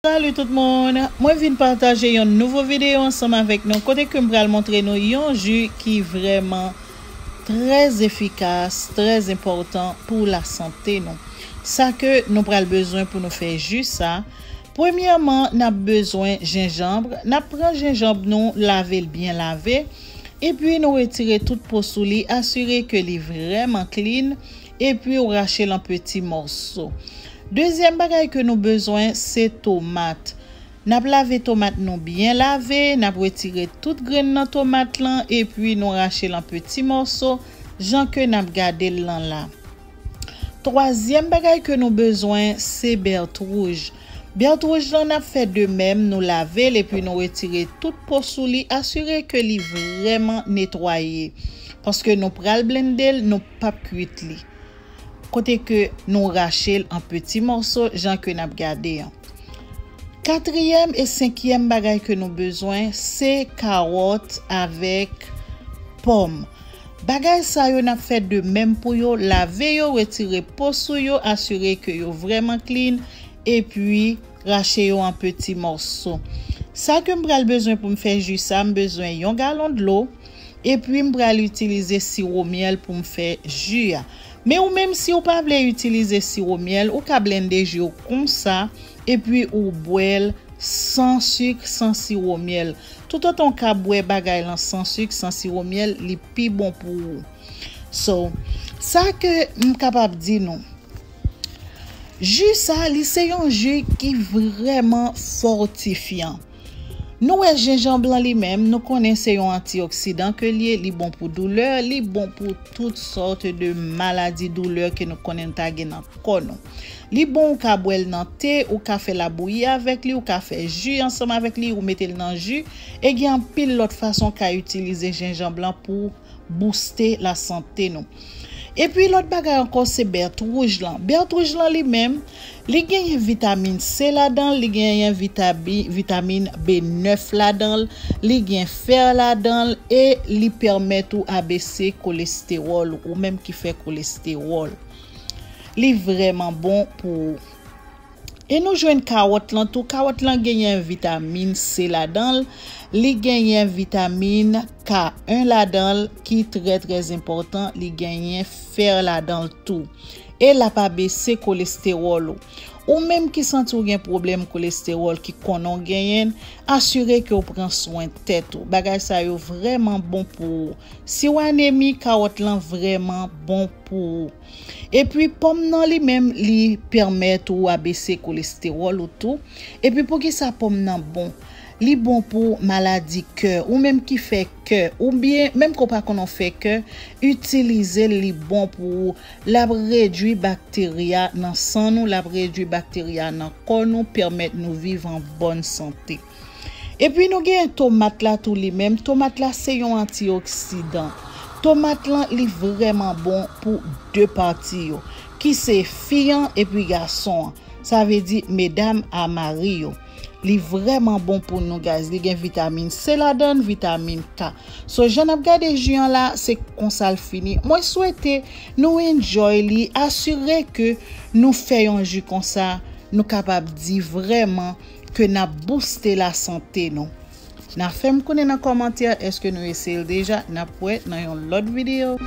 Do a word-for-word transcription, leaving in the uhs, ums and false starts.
Salut tout moun! Mwen vin pataje yon nouvo videyo ansanm avèk nou kote ke m pral montre nou yon ji ki vrèman trè efikas, trè enpòtan pou lasante nou. Sa ke nou pral bezwen pou nou fè ji sa, premyèman, n ap bezwen jenjanm. N ap pran jenjanm nou, lave l byen lave, epi nou retire tout po sou li, asire ke li vrèman clean, epi ou rache l an peti mòso. Dezyèm bagay ke nou bezwen, se tomat. N ap lave tomat nou byen lave, n ap retire tout grenn nan tomat lan, epi nou rache l an peti mòso, jan ke n ap gade l lan la. Twazyèm bagay ke nou bezwen, se bèt wouj. Bèt wouj lan, n ap fè de menm, nou lave l, epi nou retire tout po sou li, asire ke li vrèman netwaye. Paske nou pral blende l, nou p ap kwit li. Kote ke nou rache l an peti mòso, jan ke n ap gade an. Katriyèm e senkyèm bagay ke nou bezwen, se kawòt avèk pòm. Bagay sa yo n ap fè de menm pou yo, lave yo, retire po sou yo, asire ke yo vrèman clean, epi rache yo an peti mòso. Sa ke m pral bezwen pou m fè ji sa, m bezwen yon galon dlo, epi m pral itilize siwo myèl pou m fè ji a. Men ou menm, si ou pa vle itilize siwo myèl, ou ka blende ji w konsa, epi ou bwè l san sik, san siwo myèl. Toutotan w ka bwè bagay lan san sik, san siwo myèl, li pi bon pou ou. So, sa ke m kapab di nou, ji sa, li se yon ji ki vrèman fòtifyan. Nou wè jenjanm lan li menm, nou konnen se yon antioksidan ke li ye, li bon pou doulè, li bon pou tout sòt de maladi doulè ke nou konnen nou ta gen nan kò nou. Li bon, ou ka bwè l nan te, ou ka fè labouyi avèk li, ou ka fè ji ansanm avèk li, ou mete l nan ji, e gen anpil lòt fason w ka itilize jenjanm lan pou booste lasante nou. Epi lòt bagay ankò, se bèt wouj lan. Bèt wouj lan li menm, li genyen vitamin C ladan l, li genyen vitabi-, vitamin B nèf ladan l, li gen fè ladan l, e li pèmèt ou abese kolestewòl ou, ou menm ki fè kolestewòl. Li vrèman bon pou ou. E nou jwenn kawòt lan tou. Kawòt lan genyen vitamin C ladan l. Li genyen vitamin K en ladan l ki trè, trè enpòtan. Li genyen fè ladan l tou. E l ap abese kolestewòl ou. Ou menm ki santi w gen pwoblèm kolestewòl ki konnen w genyen l, asire ke w pran swen tèt ou. Bagay sa yo vrèman bon pou ou. Si w anemi, kawòt lan vrèman bon pou ou. Epi pòm nan li menm, li pèmèt ou abese kolestewòl ou tou. Epi poukisa pòm nan bon? Li bon pou maladi kè, ou menm ki fè kè, oubyen menm ke w pa konn fè kè, itilize l, li bon pou ou. L ap redwi bakteria nan san nou, l ap redwi bakteria nan kò nou, pèmèt nou viv an bòn sante. Epi nou gen tomat la tou li menm. Tomat la se yon antioksidan. Tomat lan li vrèman bon pou de pati yo, ki se fi an epi gason an. Sa vle di medam a mari yo. Li vrèman bon pou nou, guys. Li gen vitamin C ladan l, vitamin K. So, jan n ap gade ji an la, se konsa l fini. Mwen swete nou enjoy li. Asire ke nou fè yon ji konsa, nou kapab di vrèman ke n ap booste lasante nou. N a fè m konnen nan kòmantè èske nou eseye l deja. N ap wè nan yon lòt videyo.